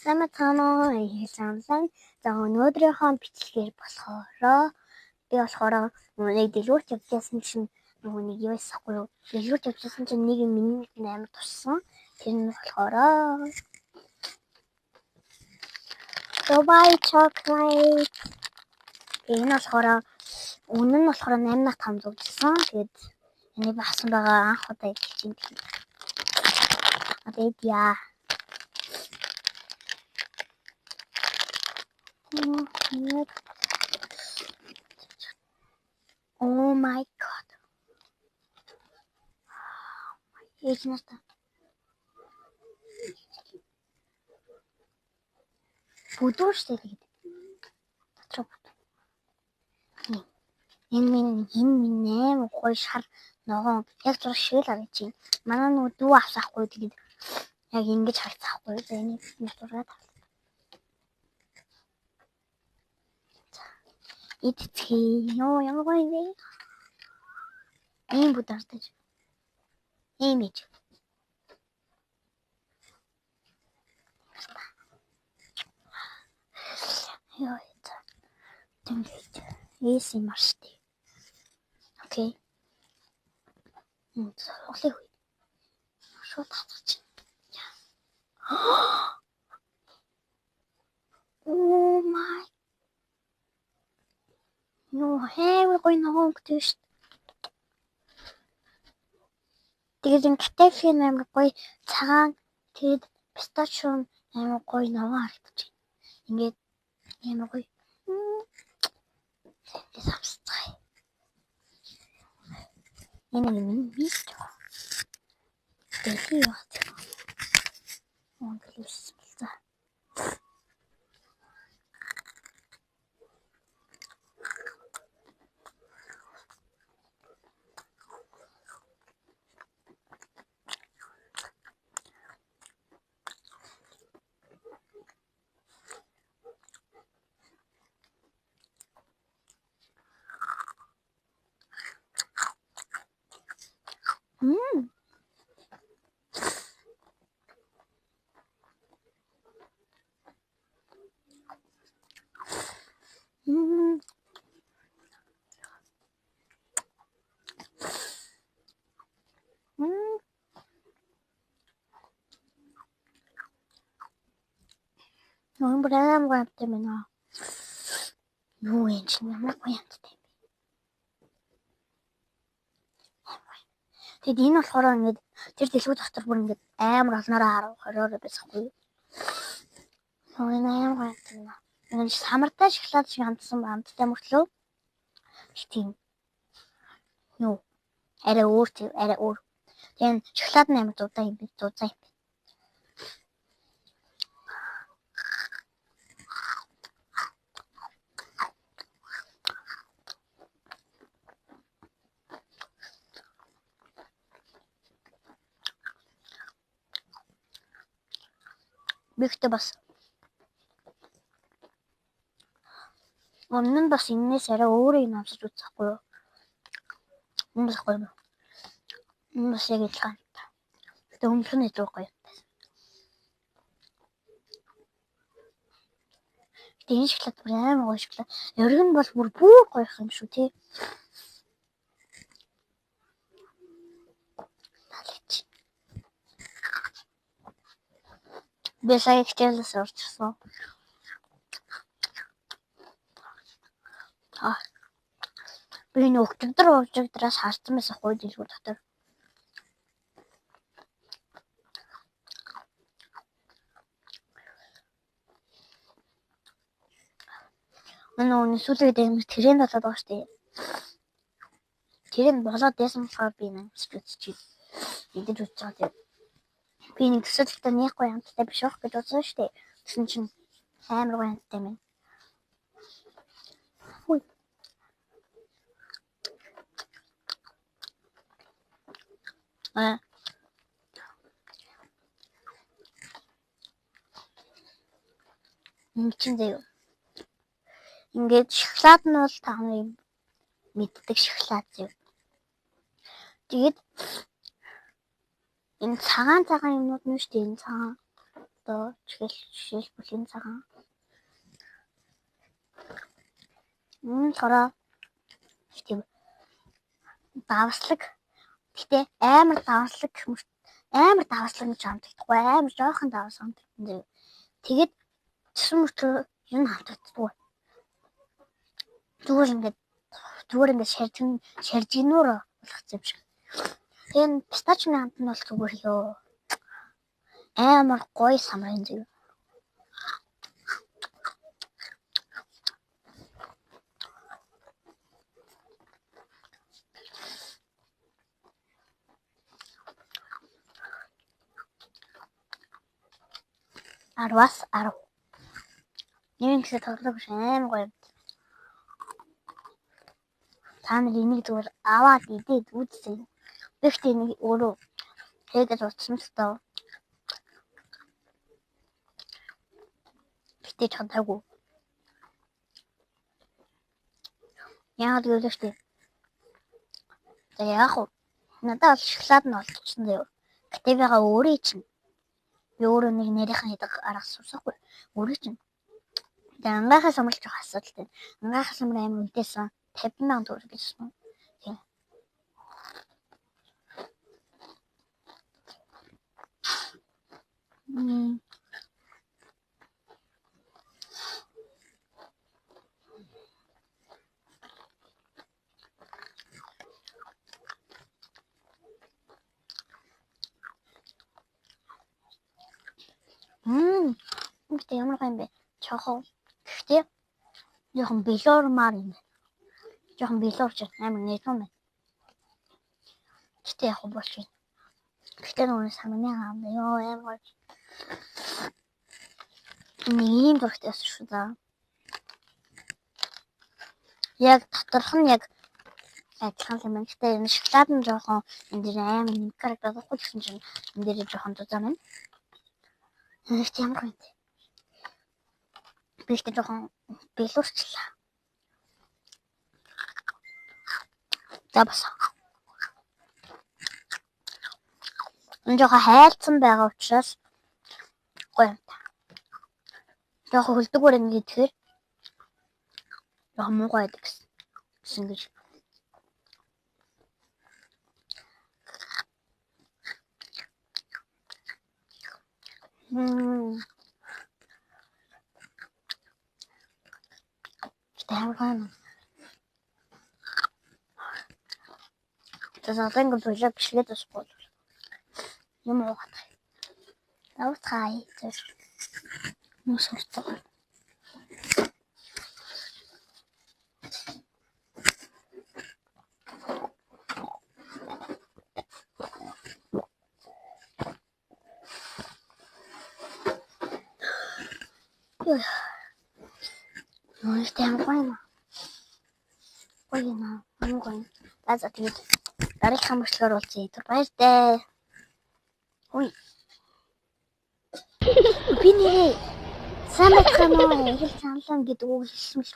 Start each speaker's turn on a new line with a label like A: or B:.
A: Сайн байцгаана уу? Хэлсэн. За, өнөөдрийнхөө бичлэгээр болохоро би болохоор нэг дэлгүүрт явжсэн чинь нөгөө нэг юу байсан юу? Дэлгүүрт явжсэн чинь нэг юм миний амар туссан. Тэр нь болохоор Dubai chocolate. Энэ болохоор үнэ нь болохоор 8500 гэсэн. Тэгээд энийг авсан байгаа, анх удаа идэж чинь. Одоо идья. Oh my god. Ээж нартай. Бүдүүр штэ тэгээд. Дотроо бүдүү. Энэ минь амар гоё шар ногоон яг зураг шиг л харагдаж байна. Манай нөгөө дүү авсаахгүй, тэгээд яг ингэж харагдахгүй. За, энийг зургаад авлаа. Идцгээе. Йоо, ямар гоё юм бэ? Ийм бүд ардаж. Ийм ээж. Йоо, за. Тэнгэж. ASMR штэ. Окей. Сургалыг үе. Шууд татчих. Oh my. Йоо, амар гоё ногоон өнгөтэй шүү дээ. Тэгээд энэ катафи амар гоё цагаан, тэгээд пистачио амар гоё ногоон харагдаж байна. Ингээд амар гоё. Тэгээд авсцгаая. Энэ нэг мис жоо. Дэлхий яа. Монголис за. Мм. Мм. Мм. Нөө, бүр амар гоё амттай байна. Юу юм чинь, ямар гоё амттай юм бэ? Тэгэд энэ болохоор ингээд тэр дэлгүүр дотор бүр ингээд амар олноороо 10 20-оор байсан хгүй юу? Нөө, энэ амар гоё амттай байна. Ингээд самартай шоколад шиг амтсан, амттай мөртлөө тийм юу арай өөр, тийм арай өөр. Тэгээ шоколад нь амар зузаан юм бэ? Зузаан юм бэ. Би ихтэй бас өмнө нь бас энэс арай өөр юм амсаж үзэхгүй юу? Энэ бас гоё юм. Энэ бас яг адилхан. Гэтэ өмнөх нь илүү гоё. Гэтэ энэ шоколад бүр амар гоё шоколад. Оргин бол бүр бүр гоё юм шүү, тий. Таалагдчих. Би сая хичээлээс орчихсон. Аа. Би энэ өчигдраас харсан байсан хгүй дэлгүүр дотор. Нөгөө сүүлийн үед амар тренд болоод байгаа шүү дээ. Тренд болоод байсан болохоор би нэг амсч үзчихээ. Идэж үзэж байгаа тийм. Би нэг төсөөлөлтөө нэг гоё амттай биш байх гэж бодсон шүү дээ. Тэгсэн чинь амар гоё амттай юм. Хүй. Аа. Ингэ чин заяа. Ингээд шоколад нь бол та нарын мэддэг шоколад заяа. Тэгээд энэ цагаан цагаан юмнууд нь шүү дээ, энэ цагаан. Одоо жишээлбэл энэ цагаан. Энэ болохоор тийм давслаг. Гэтэ амар давслаг амар давслаг гэж хамтагдахгүй, амар жоохон давс хамтагдсан. Тэгээд тэсэн мөртлөө юм хамтагддаггүй. Зүгээр ингээд шаржигнуур болгоцсон юм шиг. Тэгээд пистачны амт нь бол зүгээр ёо. Амар гоё самрын зүг. Арваас 10. Нэг гэсэн тоглох биш амар гоё юм. Та нар энийг зүгээр аваад идээд үзсэн. Гэхдээ энийг өөрөө хийгээд утсан л тоо. Гэтэ чадаагүй. Яагаад гэвэл штэ. За яах вэ? Надад бол шоколад нь олдчихсон заяа. Гэтэ бага өөрөө чинь. Би өөрөө нэг нарийнхан хийдэг арга сурсахгүй. Өөрөө чинь. Тэгээ ангайхаа самрал жоох асуудалтай. Ангайхаа самар амар үнэтэйсэн. 50,000 төгрөг гэсэн. Тийм. Гэтэ ямар гоё юм бэ? Чохоо. Гэхдээ жоохон билуурмаар юм байна. Жоохон билуурч амар нэлэм байна. Гэтэ яг болж байна. Гэтэ нөгөө самны хаам ёо амар гоё. Нэг ийм зурагтай байсан шүү да. Яг доторх нь яг адилхан юм байна. Гэтэ энэ шоколад нь жоохон энэ дээр амар нэмэх харагдаад байхгүй гэсэн чинь энэ дээр жоохон зузаан байна. Их ямар гоё юм бэ? Би ихтэй жоохон билуурчлаа. За бас. Энэ жоохон хайлтсан байгаа учраас гоё юм та. Жоохон хөлдөгөр ингэ идэхээр жоохон муугай байдаг гэсэн гэж. Гэтэ амар гоё юм. За одоо ингэ болоо бичлээд басгүй бол юм уугаад. Давцгаая. Нүс сурцгаа. Юу ямар гоё юм. Гоё юм аа. Амар гоё. За тэгээд дараагийнхаа мөрчлөгөөр уулзъя. Түр баяртай. Үй. Би нэрээ сайн байцгаана уу? Эхэл саналаа гэдэг үг хэлсэн мэл.